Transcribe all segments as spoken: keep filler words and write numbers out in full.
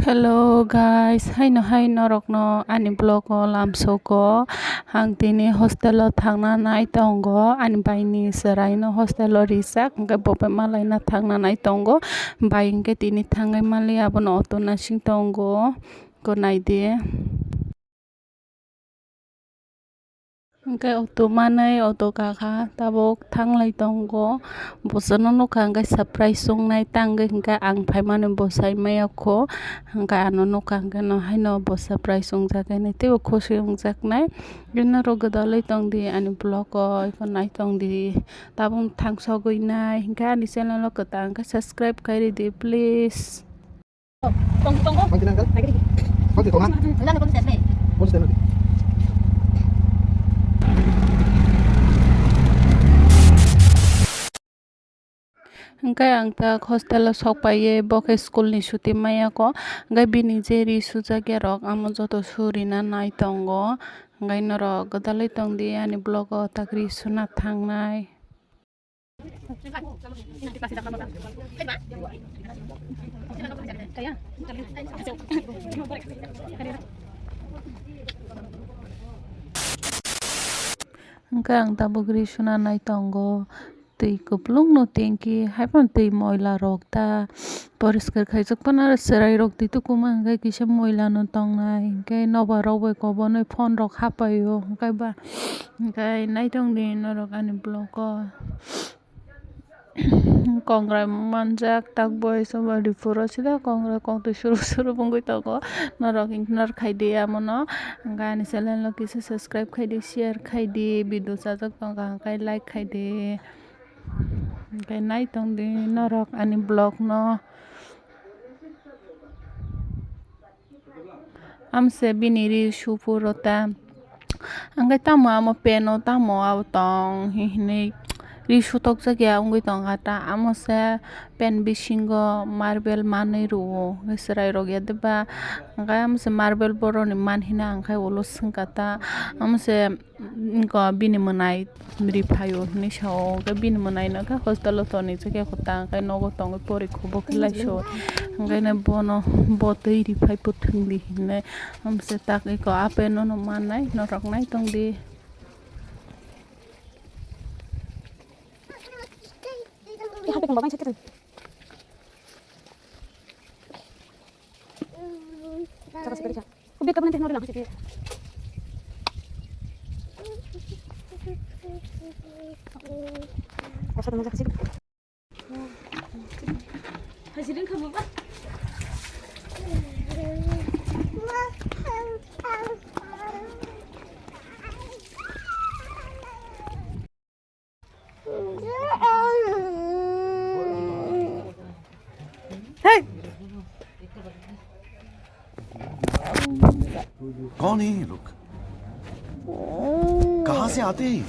Hello guys, haino hai norokno ani vlog o lamsoko. Ang tini hostel o thangna nai tongo, ani bai ni chwrai no hostel o rijak, hwnkhe bo bai malaina thangna nai tongo. Bai hwnkhe tini thangwi manliya, abono auto nasing tongo, ko naidi. Hwnkhe auto manwi auto kakha tabuk thanglai tongo. Bosano nukha hwnkhe surprise chungnai tangwi hwnkhe ang phaimani bo sai maya kho. Hwnkhe ano nukha hwnkhe no haino bo surprise chungjak hinwi teibo khusi wngjaknai. Norok gwdalwi tongdi ani vlog o, eko nai tongdi. Tabuk thangsogwi nai hwnkhe ani channel o kwtal hwnkhe subscribe khai ridi please. Tong, tong, tong. Bangkina, uncle? Bangkina. Bangkina, tong, ha? Enggak, enggak, enggak. Bos, tengok. Hwnkhe ang tak hostel o sok paiwi, bo khe school ni chuti maya kho. Hwnkhe bini je ri sujak ya rok, amo joto surina nai tongo. Hwnkhe norok gwdalwi tongdi ani vlog o, tak ri suna thangnai. Hwnkhe ang tabuk ri suna nai tongo, twi kwplwng no tanki, haiphano twi moila rok ta poriskar khaijak phano, aro chwrai rok twi tukuma hwnkhe kisa moila no tongnai, hwnkhe nobar rok bai kobonwi phone rok hapaio, hwnkhe ba. Hwnkhe naitongdi norok ani vlog o. Kongrai manjak tak bai soba ripuro sida kongrai kongtwi suru suru wngwi tongo. Norok ignore khaidi amono. Hwnkhe ani channel no kisa subscribe khaidi, share khaidi, video chajak tongkha hwnkhe like khaidi. Hwnkhe naitongdi norok ani vlog no. Amse bini ri su phuru ta. Hwnkhe tamo amo pen o tamo abo tong hi hinwi ri sutokjak ya wngwi tongkha ta. Amo se pen bisingo marble manwi rwo hwnkhe chwrai rok ya deba. Hwnkhe amo se marble boroni man hina hwnkhe ulo swngkha ta. Amo se. Wngkha bini mwnai ri phaio hinwi sao, hwnkhe bini mwnaino khe hostel o tonwi chekya kho ta, hwnkhe nogo tongwi pori kho bo khe lai so, hwnkhe bono bo twi ri phai phuthung di hinwi. Amse tak eko ape nono mannai norok nai tongdi. Hey! कौन है ये लोग? कहाँ से आते हैं?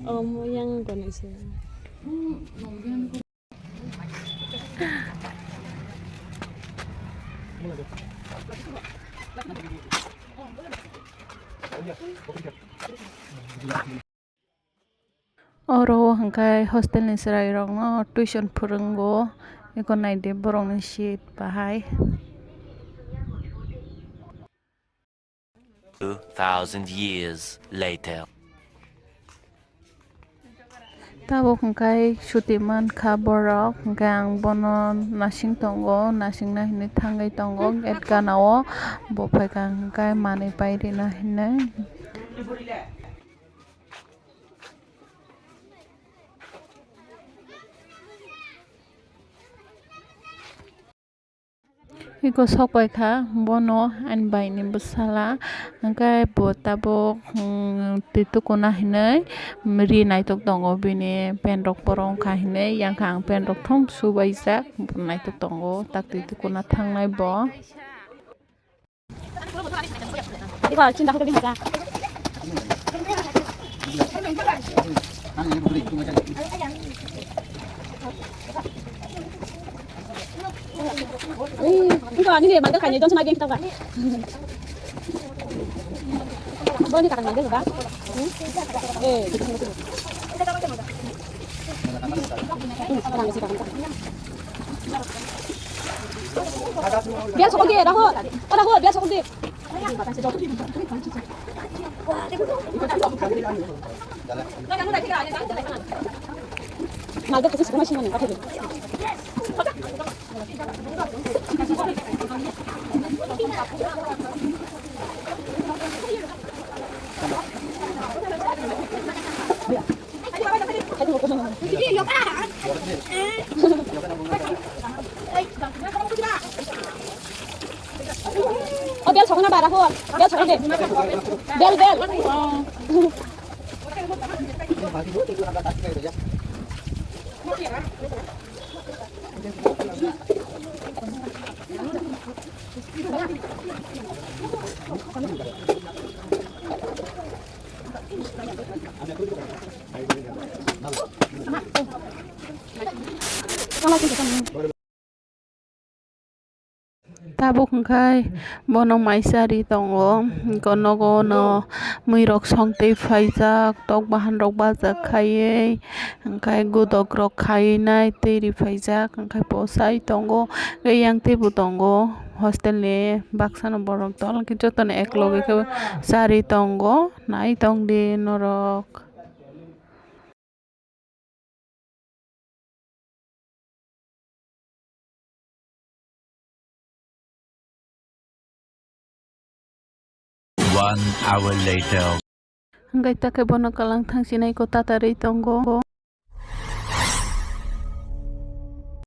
Omo yang kono se. Oro o hwnkhe hostel ni chwrairokno tuition phwrwngo, eko naidi borokni seat bahai. Two thousand years later. Tabuk hwnkhe chuti mankha borok, hwnkhe ang bono nasing tongo, nasingna hinwi thangwi tongo gate gana o, bo phaikha hwnkhe manwi pai rina hinwi. Eko sok pai kha bono ani bai ni bwsala, hwnkhe bo tabuk, um, twi tukuna hinwi ri naitok tongo bini pant rok bohrok wngkha hinwi, yang kha ang pant rok thung subaijak, naitok tongo tak twi tukuna thangnai bo. Wngkha ani le mantel khainai, johnson agi wngkha ba. Boni kakang mantel ba. Eh, biar sokol dia, Rahul. Oh, Rahul, biar sokol dia. Malta pwsa sukuma singmani, okay. O bel sokna bara ho, bel sokna de. Bel, bel. Tabuk hwnkhe bono mai chari tongo, hwnkhe nogo no mwirok songtwi phaijak, tok bahan rok bajak khaiwi, hwnkhe godok rok khaiwi nai twi ri phaijak, hwnkhe bo chai tongo, tei yang teibo tongo hostel ni baksa no borok dol hwnkhe jotono ekloge khe chari tongo, nai tongdi norok. One hour later. Hwnkhe ta khe bono kwlang thang sinai ko tatarwi tongo.